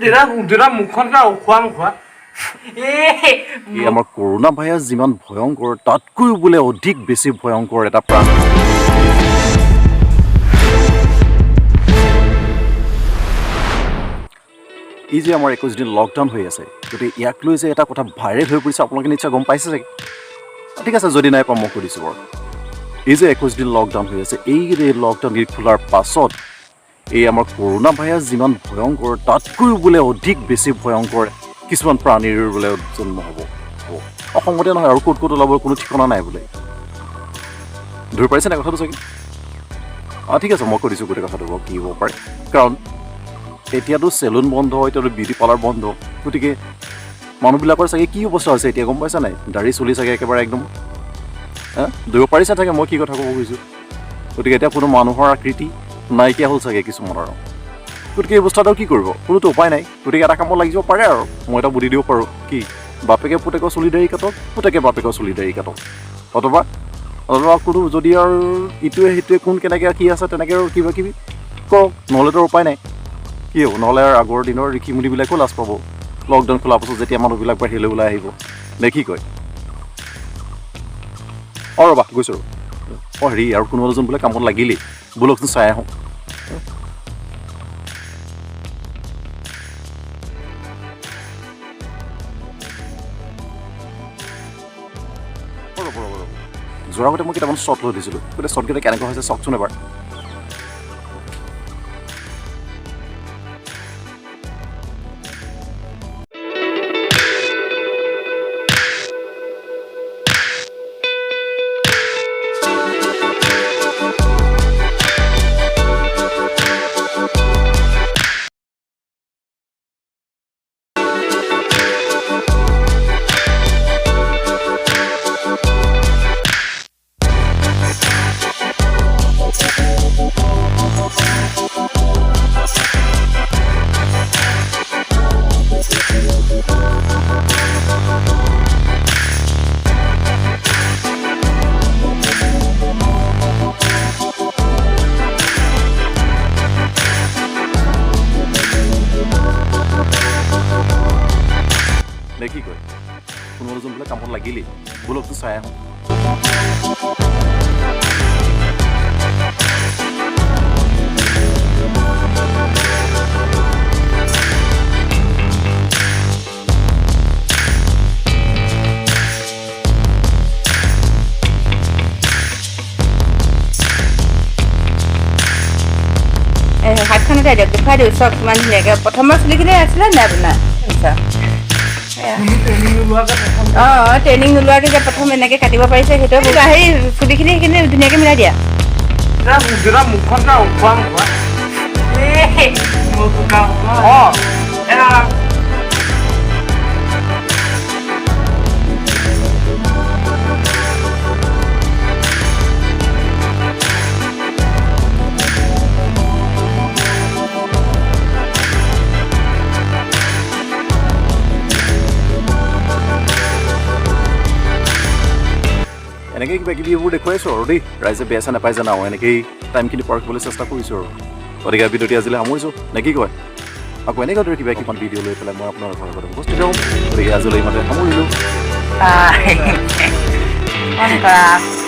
দেউতা মুখখন কিবা উখোৱা মুখোৱা। এই আমাৰ কৰোণা ভাইৰাছ যিমান ভয়ংকৰ, তাতকৈও বোলে অধিক বেছি ভয়ংকৰ এটা প্ৰাণ। এই যে আমাৰ 21 দিন লকডাউন হৈ আছে, গতিকে ইয়াক লৈ যে এটা কথা ভাইৰেল হৈ পৰিছে, আপোনালোকে নিশ্চয় গম পাইছে চাগে। ঠিক আছে, যদি নাই পোৱা মই কৈ দিছোঁ বাৰু। এই যে 21 দিন লকডাউন হৈ আছে, এই যে লকডাউন খোলাৰ পাছত এই আমাৰ কৰোণা ভাইৰাছ যিমান ভয়ংকৰ, তাতকৈও বোলে অধিক বেছি ভয়ংকৰ কিছুমান প্ৰাণীৰ বোলে জন্ম হ'ব। অসমতে নহয় আৰু ক'ত ক'ত ওলাব কোনো ঠিকনা নাই বোলে। ধৰিব পাৰিছে নাই কথাটো চাগে? অঁ ঠিক আছে, মই কৈ দিছোঁ গোটেই কথাটো বাৰু কি হ'ব পাৰে। কাৰণ এতিয়াতো চেলুন বন্ধ, এতিয়াতো বিউটি পাৰ্লাৰ বন্ধ, গতিকে মানুহবিলাকৰ চাগে কি অৱস্থা হৈছে এতিয়া গম পাইছা নাই? দাড়ি চুলি চাগে একেবাৰে একদম হা ধৰিব পাৰিছা চাগে মই কি কথা ক'ব খুজিছোঁ। গতিকে এতিয়া কোনো মানুহৰ আকৃতি নাইকিয়া হ'ল চাগে কিছুমানৰ। গতিকে এই অৱস্থাটো কি কৰিব, কোনোতো উপায় নাই। গতিকে এটা কামত লাগি যাব পাৰে আৰু মই এটা বুদ্ধি দিব পাৰোঁ কি, বাপেকে পুতেকৰ চুলি দাড়ি কাটক, পুতেকে বাপেকৰ চুলি দাড়ি কাটক, অথবা অথবা কোনো যদি আৰু ইটোৱে সিটোৱে কোন কেনেকৈ কি আছে তেনেকৈ আৰু কিবা কিবি কৰক, নহ'লেতো উপায় নাই। কি হ'ব নহ'লে আৰু আগৰ দিনৰ ঋষি মুনিবিলাকো লাজ পাব লকডাউন খোলাৰ পাছত যেতিয়া মানুহবিলাক বাহিৰলৈ ওলাই আহিব, নে কি কয়? অঁ ৰ'বা গৈছোঁ ৰ'বা। অঁ হেৰি আৰু কোনোবা এজন বোলে কামত লাগিলেই, ব'লকচোন চাই আহোঁ। ৰ'ব ৰ'ব ৰ'ব, যোৱাৰ আগতে মই কেইটামান শ্বট লৈ দিছিলোঁ, গতিকে শ্বটকেইটা কেনেকুৱা হৈছে চাওকচোন এবাৰ। নে কি কয়? কোনোবা এজন বোলে কামত লাগিলেই, ব'লকচোন চাই আহোঁ। হাতখনতে দিয়ক, দেখুৱাই দিওঁ চব কিমান ধুনীয়াকৈ। প্ৰথমৰ চুলিখিনি আছিলে নাই আপোনাৰ? অঁ ট্ৰেইনিং নোলোৱাকৈ যে প্ৰথম এনেকৈ কাটিব পাৰিছে, সেইটো হেৰি চুলিখিনি সেইখিনি ধুনীয়াকৈ মিলাই দিয়া। দেউতা মুখখন কিবা উখোৱা মুখোৱা। অঁ এনেকৈ কিবা কিবি এইবোৰ দেখুৱাইছোঁ আৰু দেই, ৰাইজে বেয়া চেয়া নাপাই জানা, এনেকেই টাইমখিনি পাৰ কৰিবলৈ চেষ্টা কৰিছোঁ আৰু। গতিকে ভিডিঅ'টি আজিলৈ সামৰিছোঁ, নে কি কয়? আকৌ এনেকুৱা দৰে কিবা কিবি ভিডিঅ' লৈ পেলাই মই আপোনালোকৰ আগত উপস্থিত হ'ম। গতিকে আজিলৈ ইমানতে সামৰিলোঁ। ফোন কৰা।